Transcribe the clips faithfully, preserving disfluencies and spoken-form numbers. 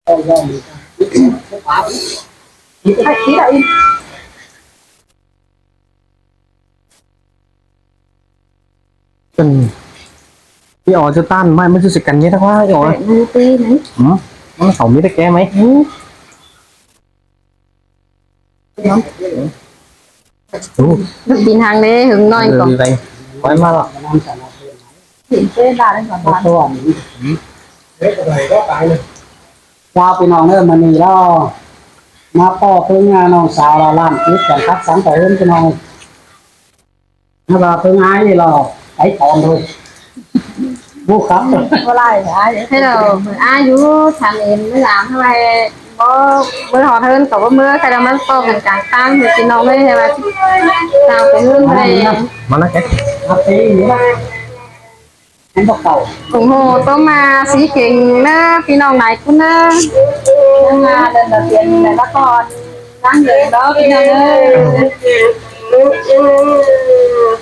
Ơ, ꞌi ỏ ꞌchớ ꞌtan ꞌmạy ꞌmá ꞌchớ ꞌsịt căn ꞌnhá ꞌtá ꞌquá, ꞌi ỏ. Ơ, ꞌmí ꞌtí ꞌnị. Hử? ꞌMắn khảu ꞌmí ꞌtá ké ꞌmí? Hử? Ú. ꞌPin hăng đé, hứng ꞌnọi ꞌcọ. Ơ, ꞌquái ꞌmá ꞌlọ. ꞌVa ꞌpi ꞌnọng ꞌnớ, ꞌmự ꞌnị ꞌlo ꞌmá ꞌpo ꞌpứng ꞌnọng sáo ꞌlo ꞌlam kít căn khắp sáng tỏ ꞌhướn ꞌpi ꞌnọng. ꞌNhá ꞌva ꞌpứng ải ꞌnị ꞌlo, ải tỏn thôi. Bố khắp. Bố lai ải. Thế đâu, ải dú, thằng em mới làm thôi. Bố, bố họ hơn, cậu bố mưa, thế đâu mà bố mình càng tăng, thì ꞌpi ꞌnọng ꞌnớ, thế là sao cũng hơn đây. Mà nó cái. Hấp tí nữa. Em bắt đầu. ủng hộ tô mà xí kính ꞌnớ, ꞌpi ꞌnọng ꞌnái ꞌcốn ꞌnớ. Mà lần đầu tiên là các con tăng lên đó, ꞌpi ꞌnọng ꞌnớ.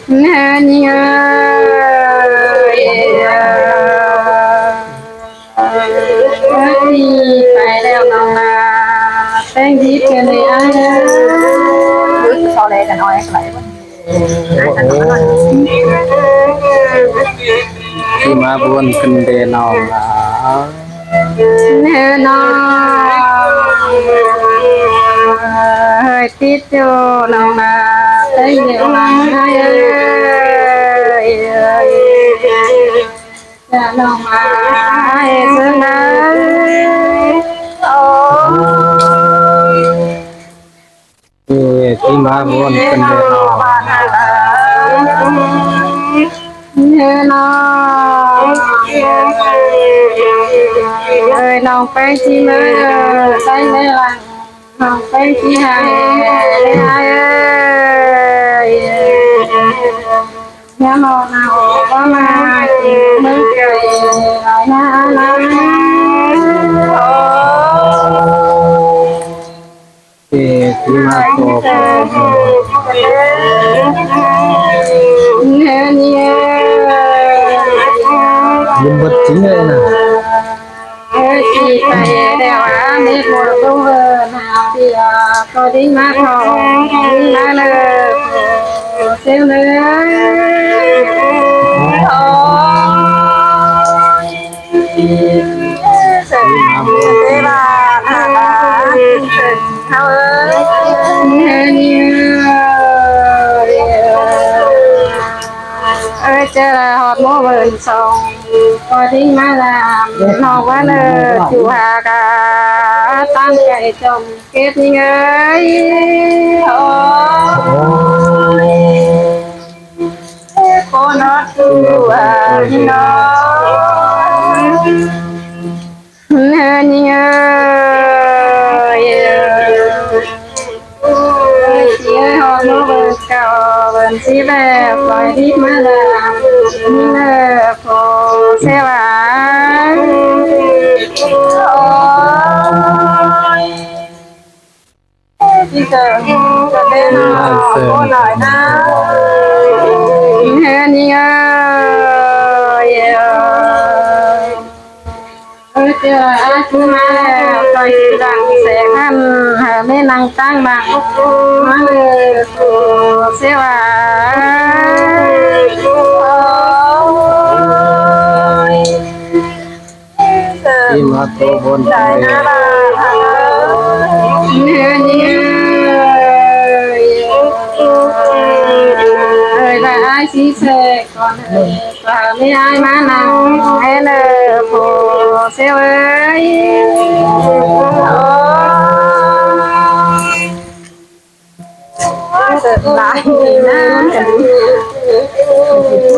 Nè, nè, ơi, ơi, ơi, phải đeo lòng là tên gì kia này ai. Sau đây là nói lại. ꞌTí ꞌmá bón căn đé ꞌnọng ꞌlạ. Nè ꞌnọng. Hơi tít ꞌchớ ꞌnọng ꞌlạ. Tên gì ꞌnọng ꞌlạ. Hơi, hơi, hơi. Chả ꞌnọng ꞌlạ. Hơi sướng hơi. Ôi. Ê, ꞌtí ꞌmá bón căn đé ꞌnọng ꞌlạ. Nè ꞌnọng. Ơi, ꞌnọng Peng ꞌchí ꞌmới, ơi, Peng ꞌmới lăng. ꞌNọng Peng ꞌchí hăng, ơi, ơi, ơi. Nhớ ꞌnọng ꞌnạ, ꞌva ꞌmá, ꞌmới kơi, ơi, ꞌnạ, ꞌnạ. Ôi. Ê, ꞌtí ꞌmá ꞌcọ. Nhân vật chính đây nè. Ơi, chị phải đeo áo mệt mỏi không vợ nào thì, à, có đi mát họ, đi mát lơ, xíu nữa. Ôi. Ơi, chớ là hót ꞌmá ꞌvơn song, ꞌcọ đi ꞌmá ꞌlam, ꞌnọng ꞌva ꞌnớ, ꞌchu hák ꞌtan cai chom. Kết ꞌnị ơi. Ôi. Cô nó tu à nó. Nè ꞌnị ơi. Ôi, chị ơi, họ nó bơ cao, bơ xí lẹ, khỏi đi mà làm, đi lẹ, cô sẽ là. Ôi. Đi chợ, chợ bên nó, cô nói na. Nè ꞌnị ơi. Ơi, chợ ai cũng mà, coi chị rằng sẽ khăn, hả, mấy năng tăng bằng. Mà lơ, cô sẽ là. Ôi. Im hak tô bôn tê. Hơi là ai xí xe còn hơi là mấy ai má năng hay là cô xe ơi. Ôi. Lai na.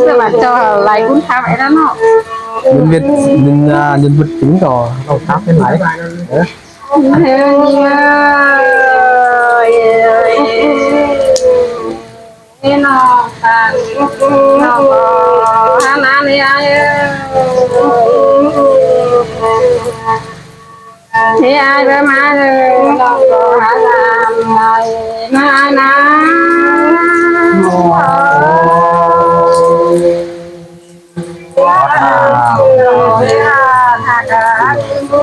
Tức là cho lai cũng thăm ấy đó nó. Nhân vật, nhân, à, nhân vật chính của ông thăm bên này. Ơ. Thế nó tan, nó có hả, nà đi ai. Thế ai bơ má lơ, nó có hả, làm ai, má ai na. Wow.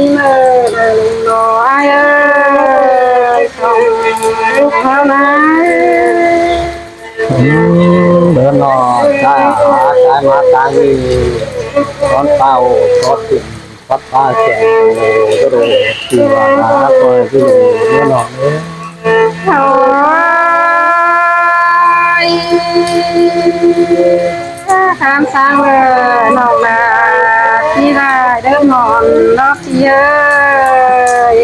ꞌmí ꞌmự đảy ꞌlống lo ai ơi, khong ꞌlụk ꞌháu ꞌnị. Ư, ꞌlứa ꞌnọ, ꞌchái ꞌhặc ꞌchái ꞌmá ꞌtáng ꞌnị, ꞌcón páo, ꞌcón pin, ꞌcón páo sẻng, ꞌcọ đảy ꞌchư ꞌva ꞌcoi ꞌcứ ꞌlống ꞌlứa ꞌnọ ꞌnớ. Ôi, kham săng ꞌlới ꞌnọng ꞌnạ, ꞌchí lai đảy ꞌmón ꞌlọk ꞌchí ơi.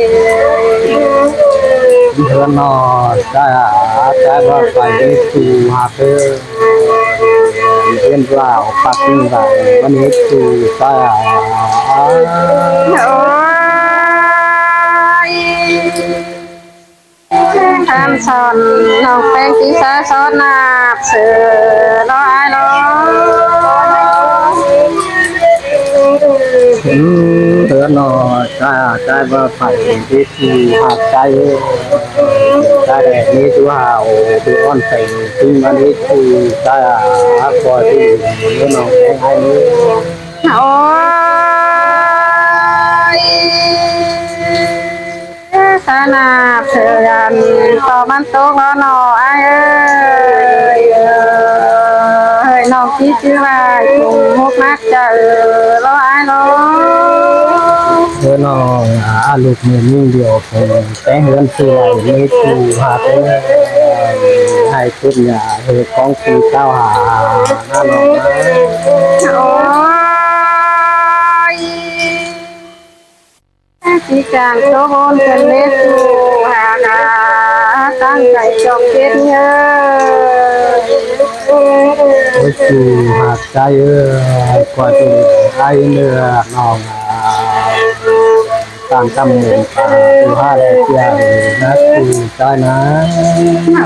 ꞌLứa ꞌnọ, ꞌchái ꞌhặc ꞌchái ꞌva phải ꞌmí ꞌchư ꞌhặc ꞌlới. ꞌDiến ꞌva ꞌpặp ꞌnưng ꞌva ꞌmắn ꞌmí ꞌchư ꞌchái ꞌhặc. Ôi. Kham son ꞌnọng ꞌpéng ꞌchí sa sót ꞌnạp sửa lo ai lo. Ư, ꞌlứa ꞌnọ, ꞌchái ꞌhặc ꞌchái ꞌva phải ꞌmí ꞌchư ꞌhặc ꞌchái ơi. ꞌChái đảy ꞌmí ꞌchư hảư ꞌchư ón sẻng ꞌchư ꞌmắn ꞌmí ꞌchư ꞌchái ꞌhặc ꞌcoi ꞌchư ꞌlứa ꞌnọng ꞌpéng ai ꞌnớ. Ôi. Sa nạp thử ăn to măn tốc lo nọ ai ơi. Hơi nòng kí chứ là cũng hút mát chả lo ai lo. Bơ nòng a lục mười minh điều phải té hướn sư lại mê tù hạt ơi. Hai phút nhà hơi con sư tao hả. Ôi. Chí chàng số hôn cần lết tù hả hả tăng cải trọng kết nhớ. Ôi tù hạt cái ơi, qua tù ai nữa nòng. Tàn tâm mừng tù hạt kia nát tù cái nát.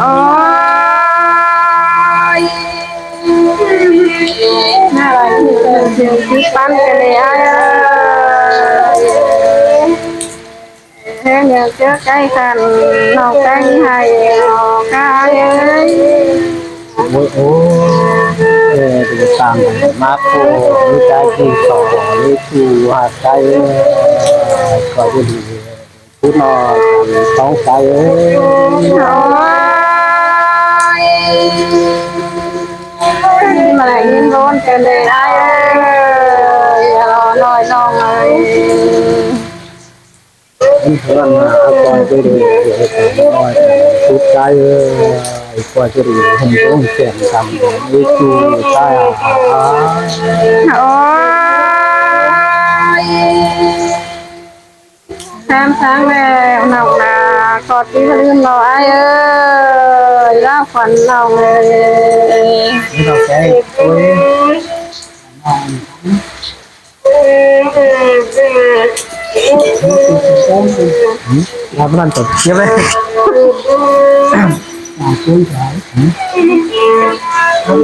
Ôi. Nà lai thì tơ siêu chứ păn cái lê ai ơi. Thế nhớ chớ cái khăn nâu cái hay nâu cái ơi. Ôi ôi. Ê, thì tàn mát cô với cái gì sổ với tù hạt cái ơi. Coi cái gì. Phút nọ, tóm cái ơi. Ôi. Mà lại nhìn vốn cái này ai ơi. Lo nói lo ơi. Em thưa là coi cái điều gì, coi phút cái ơi. Coi cái điều không có tiền cầm, đi tu cái à. Ôi. Tháng tháng lẹ nòng nà, có tí lươn lo ai ơi, lá phần lòng ơi. Nó cái túi. Là bắt đầu tập tiếp đấy. À, túi phải. Ôi.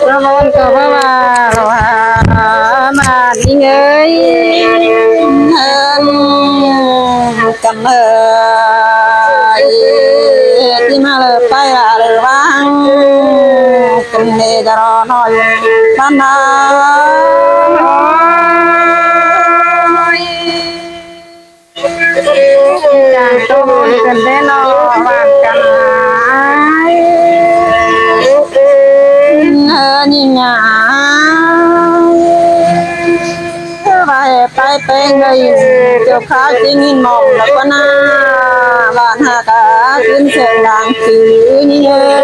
Nó môn có bác bà lo hả mà đi ngơi. Hân. Cắm ơi, đi mà lơ pay là lơ vang. Cắm nê cho nó nói. Ban đầu. Chàng tô hôn cần đến nó bạn cả ai. Hơ nhìn nhà. Bài bay pe người. Chụp khá chính nhìn mong là con à. Bạn hà cả. Khuyến sướng làng chữ nhớ.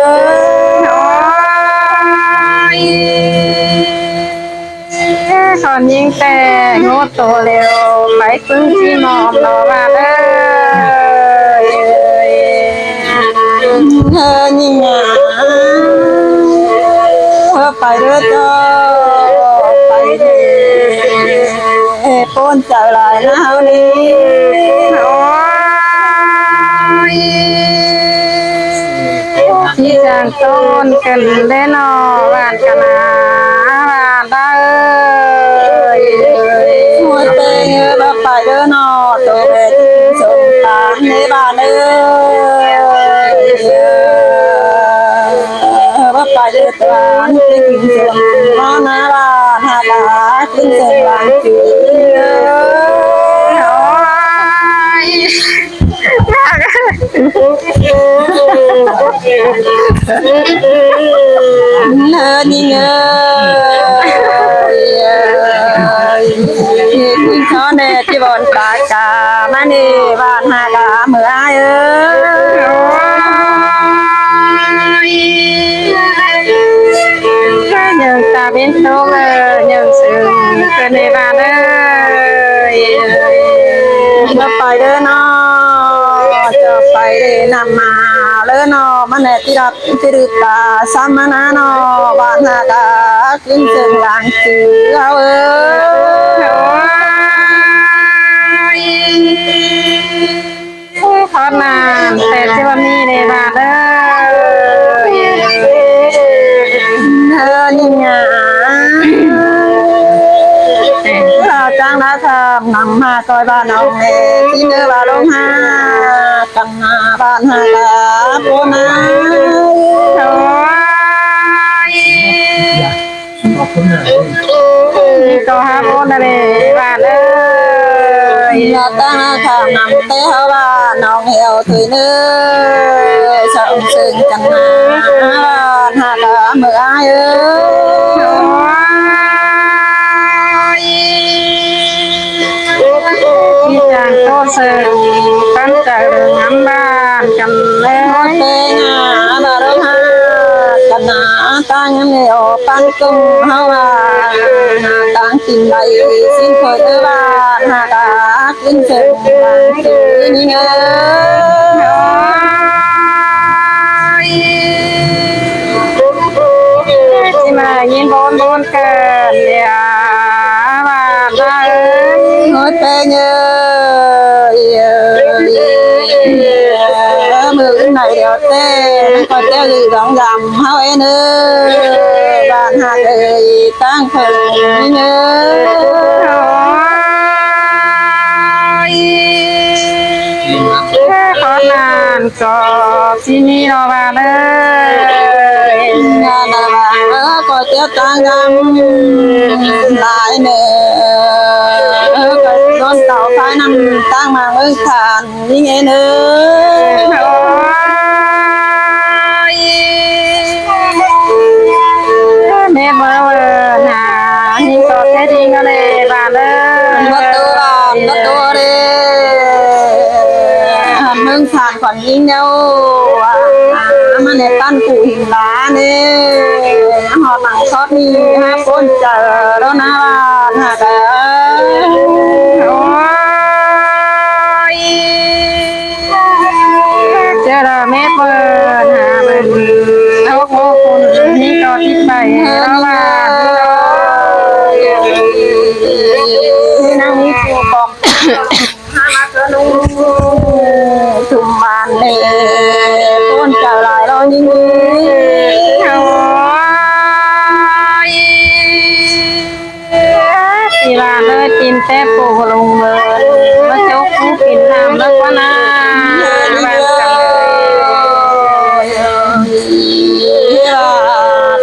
Son nhing te ngô tô lêu. Phải xứng chi mong nó và ơi. Nhớ nhìn nhà. Phải đưa cho. Phải đi. Ê, ôn trở lại nó đi. Ôi. Chí chàng tôn cần đến nó bạn cả ná bạn ta ơi. Ôi, tên ơi, bác phải đưa nó, tôi về chung sống tháng để bạn ơi. Bác phải đưa toán, tôi chung sống nó ná bạn, hả, đã chung sống bạn chứ. Ôi. Nơ nhing ơi. Khuyên khó nè, chị bọn ta cả, mà nè, bạn hà cả, mưa ai ơi. Nhường ta bên sông ơi, nhường sương, cơn này bạn ơi. Nó phải đứa nó, cho phải để nằm mà, đứa nó, mà nè, tí đọc, tí được ta, xăm mà nó, nó, bạn hà cả, kính sương làng chữ, áo ơi. Khót nàn, tẹt chứ bác mi này bạn ơi. Nhớ nhìn nhà. Lo trắng đã thơm nắng ꞌmá ꞌcoi ꞌván ꞌnọng ꞌnị, ꞌchí ꞌnớ ꞌva ꞌlốngk ꞌhá căn ꞌhá ꞌván ꞌhá cá ꞌpốn ꞌnớ. Ôi. ꞌNhá ꞌcọ ꞌhá ꞌpốn ꞌnớ ꞌlế ꞌván ơi. ꞌNhá ꞌtáng ꞌhá khả năng té ꞌhá ꞌván ꞌnọng ꞌhéo thuế ꞌnớ. Song sưng căn ꞌhá ꞌván ꞌhá cá ꞌmự ải ơi. Ôi. ꞌChí chang ꞌtố sưng ꞌpắn chaư ngắm ꞌván căn ꞌlế. Té ꞌnhá ꞌva ꞌlống ꞌhá căn ꞌhá ꞌtáng ꞌnị ꞌpắn ꞌcốn ꞌháu ꞌva ꞌtáng kin đảy ꞌsịn thôi ꞌnớ ꞌván ꞌhá cá kin sưng ꞌván ꞌsịn ꞌnị ꞌnớ. ꞌChí ꞌmá ꞌnhính ꞌpốn ꞌpốn căn ꞌnị ꞌván ꞌhá ơi. Ôi, ꞌpéng ơi, ꞌmự ꞌnị điêu té, ꞌcọ té ꞌlới dong dăm ꞌháu ên ơi, ꞌván ꞌhá ơi, ꞌtáng phơi ꞌnị ơi. Ôi. Khót ꞌnặn ꞌcọ ꞌchí ꞌmí ꞌlo ꞌván ơi. ꞌNhá ꞌva ꞌcọ té ꞌtáng dăm lai ꞌnớ, ꞌcọ ꞌdọn tảu phái ꞌnặn ꞌtáng ꞌmá ꞌmướng Than ꞌnị ên ơi. Ôi. Mết ꞌmá ꞌva ꞌnhá ꞌnhính ꞌcọ té ꞌnhính ꞌnớ ꞌlế ꞌván ơi. Báu ꞌtố ꞌván, báu ꞌtố ꞌlế. ꞌMướng Than khuôn ꞌnhính ꞌnéo ꞌmá ꞌnị ꞌpắn phủ hên ꞌván ꞌnị. ꞌHọt lăng sót ꞌnị ꞌhá ꞌpốn chaư ꞌló ꞌnớ ꞌván ꞌhá cá. Ôi. ꞌChớ ꞌlọ mết ꞌpứng ꞌhá ꞌpứng ꞌlộc ꞌpứng ꞌnị ꞌcọ thít pay ꞌló ꞌván. ꞌNhính ꞌnặn ꞌnị phủ cỏng ꞌhá ꞌmá cá ꞌlống thum ꞌván ꞌnị ꞌpốn chaư lai ꞌló ꞌnhính ꞌnị. Ôi. ꞌChí ꞌva ꞌnớ kin té phủ ꞌlống ꞌmớ, ꞌmá chốc phú kin ꞌnặm ꞌlớ ꞌquá ꞌná.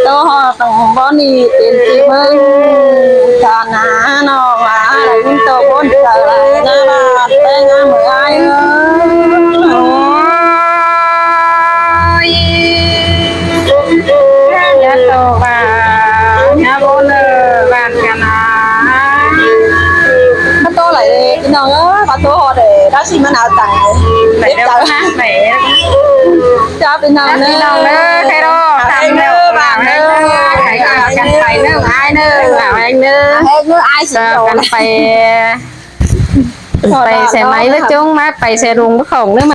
ꞌTố ꞌhọt bón đi kin ꞌchí ꞌmướng Than ꞌnọ ꞌva ꞌlới ꞌnhính ꞌtố ꞌpốn chaư lai ꞌnớ ꞌván ꞌpéng ꞌmự ải ơi. Ôi. ꞌNhá ꞌtố ꞌva ꞌnhá ꞌpốn ꞌlới ꞌván căn ꞌnạ. Báu ꞌtố lai ꞌpi ꞌnọng ơi, báu ꞌtố ꞌhọt đảy, đa ꞌsị ꞌmá ꞌnạu tẳng. Đảy đảy ꞌnạ, đảy. Chảu ꞌpi ꞌnọng ꞌnớ, ꞌpi ꞌnọng ꞌnớ, khay ꞌlọ, ꞌván ꞌnớ, ꞌván ꞌnớ. Khay ꞌlọ căn pay ꞌnớ, ải ꞌnớ, ꞌván ꞌnớ. Ải ꞌnớ, ải ꞌsị căn pay. Pay xe máy ꞌlới ꞌchong ꞌmá, pay xe đung báu khong ꞌnớ ꞌmá.